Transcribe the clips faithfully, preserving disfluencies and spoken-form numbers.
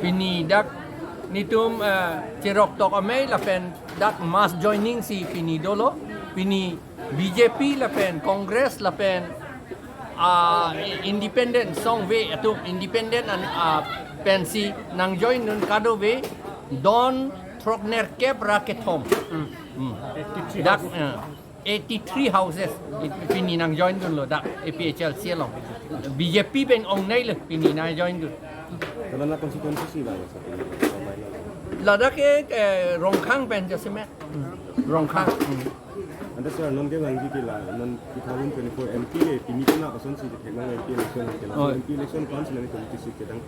Pini dak netum, eh, cherok tok amei lapen dak mass joining si pini dolo. Pini B J P lapen Congress lapen, ah, independent song ve atum independent an, ah, pensi nangjoindun kadokave don throknerkep ra kethom. Hmm. Dak, eh, eighty-three houses pini nangjoindunlo dak A P H L C along. B J P pen ongneilo pini nangjoindun. Kalau na konstituensi si ba ya satu. Ladak ke, eh, Rongkhang pen jasemet. Rongkhang. Hmm. Ante sir, non ke bang ji ke la, non two thousand twenty-four M P ke pini kena pason si ke theknang M P election ke la. Oh. M P election khan si nang politisi ke dang.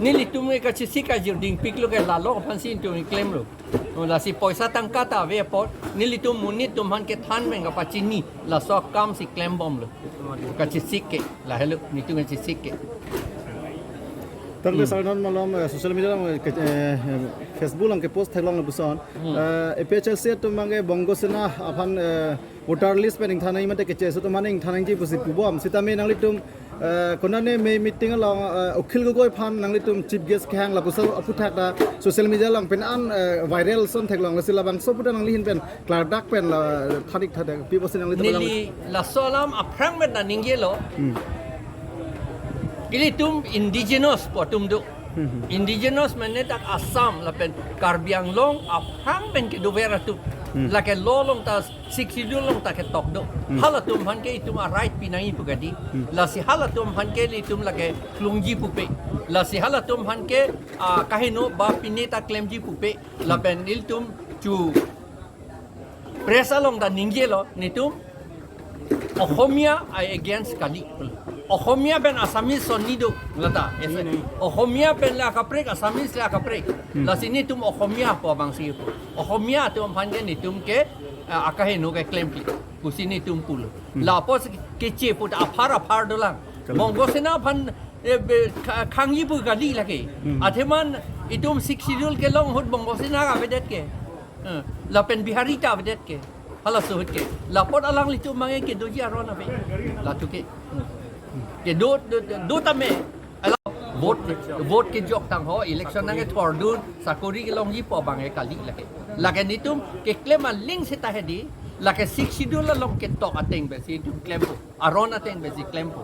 Nelitum ke kachesik ajir dingpiklo ke lalo aphansi netum klemlo. Oh, lasi poisa tangka ta ave apot, nelitum monit atum aphan kethan pen kapachini, laso akam si klembomlo. Kachesik ke, lahelo, netum kachesik ke. Tangte Hmm. sir non malom, eh, social media along, eh, ke, eh, Facebook along kepost theklong lapuson. Hmm. Eh, A P H L C atum abangke Bongo Sena aphan, eh, voter list pen ingthan nangji mate keche aso atum aphan ingthan nangji pusi pubom. Sitame nanglitum, eh, konane me meeting along, eh, Akhil Gogoi aphan nanglitum chief guest kehang lapuson aphuthak ta social media along pen an, eh, viral ason theklong, lasi labangso aphuthak nangli ahin pen klardak pen la thadik thadik pi pusi nanglitum Neli laso alam aphrang pen ta ningjelo. Hmm. Ilitum indigenous pu atum do. Hmm. Indigenous mane dak Assam lapen Karbi Anglong aphrang pen kedover atum. Hmm. Lake law along ta Sixth Schedule along ta ketok do. Hmm. Halatum aphan ke itum a-right pinangji pu kadi. Hmm. Lasi halatum aphan ke ilitum lake klungji pupe. Lasi halatum aphan ke, ah, kaheno ba pine ta klemji pupe. Lapen ilitum chu press along ta ningjelo, netum Ohomia ai against kali. Ohomia pen Assamese ason ni do lata. Ese. Ni, ni. Ohomia pen le akaprek, Assamese le akaprek. Hmm. Lasi netum Ohomia pu abang si pu. Ohomia atum aphan ke netum ke, eh, akaheno ke klemkle pusi netum pulo. Hmm. Lapu si keche pu ta aphar aphar dolang. Kalang. Bongo Sena aphan, eh, be, kha-, khangji pu kali lake. Hmm. Athema itum Sixth Schedule kelong ahut Bongo Sena avedet ke. Eh, lapen Bihari ta avedet ke. Halaso ahut ke. Lapot alanglitum abangke kedoji aron ave. Latum ke. Kedo, do, do, do tame. Ala vote, vote kejok tangho, election nangkethordun, sakori kelongji pu abangke kali lake. Lake netum keklem aling seta hedi, lake Sixth Schedule along ketok ateng pensi itum klempo. Aron ateng pensi klempo.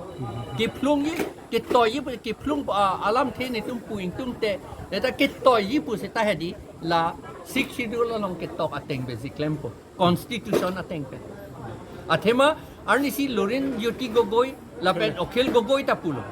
Kephlungji, ketoiji, kephlung, ah, alamthe netum pu ingtungte, leta ketoiji pu seta hedi, la Sixth Schedule along ketok ateng pensi klempo. Constitution ateng pen. Athema arnisi Lurinjyoti Gogoi lapen Akhil Gogoi ta pulo.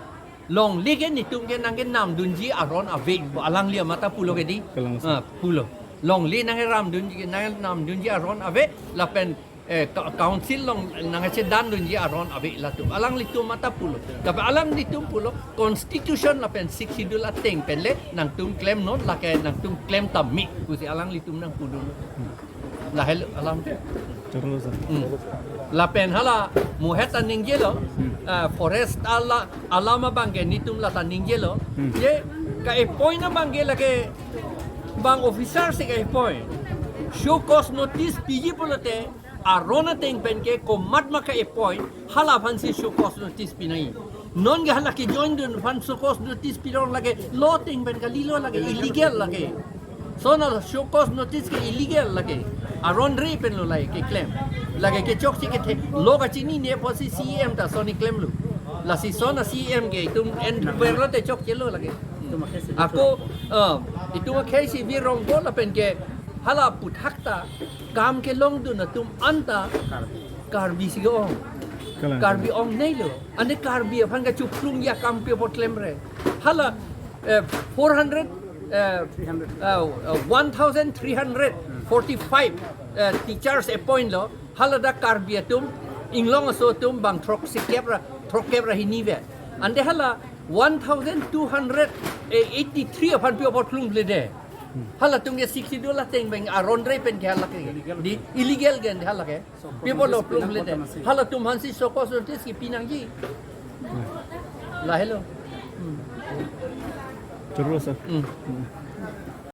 Longle ke netum ke nangkenamdunji aron ave, alangli amat ta pulo kedi. Kalang sa. Ah, pulo. Longle nangkeramdunji, nangkenamdunji aron ave, lapen, eh, ka-, council along nangkechedandunji aron ave latum. Alanglitum amat ta pulo. Tapi alanglitum pulo, Constitution lapen Sixth Schedule ateng pen le nangtum klemnon, lake nangtum klem tame pusi alanglitum nangpudun. Lahelo alam. Terus. Hmm. Lapen hala muhet ta ningjelo, Hmm. ah, forest ala, alam abangke netum lata ningjelo. Hmm. Je ka-appoint abangke lake bang officer si ka-appoint. Show cause notice piji pulote aron ateng pen ke komat ma ka-appoint, hala aphansi show cause notice pinangji. Non ke hala kejoindun aphan show cause notice pilong lake, law ateng pen kalilo lake, illegal lake. Lason a show cause notice ke illegal lake. Aron re pen lo lake keklem. Lake kechokche kethe. Law kachinine apotsi C E M ta lason klemlo. Lasi lason a C E M ke itum en verlo te chokchelo lake. Ako, ah, itum akhei si virongpo lapen ke hala aphuthak ta kam kelongdun atum anta Karbi si ke-ong. Kalang. Karbi ongneilo. Ante Karbi aphan kachuphlungji akam pi apot klemre. Hala, eh, four hundred, eh, Three hundred. eh, eh, one thousand three hundred forty-five, eh, teachers appoint lo. Hala dak Karbi atum, inglong aso atum bang throksikep ra, throkkep ra hini ave. Ante hala one thousand two hundred eighty-three aphan pi apot klemkle de. Halatum ke Sixth Schedule ateng pen aron re pen ke hala ke. Illegal. Di illegal ke hala ke. Pi apot lo klemkle de. Halatum aphansi show cause notice kepinangji. Lahelo. Hmm. Terus, sir. Hmm. Hmm.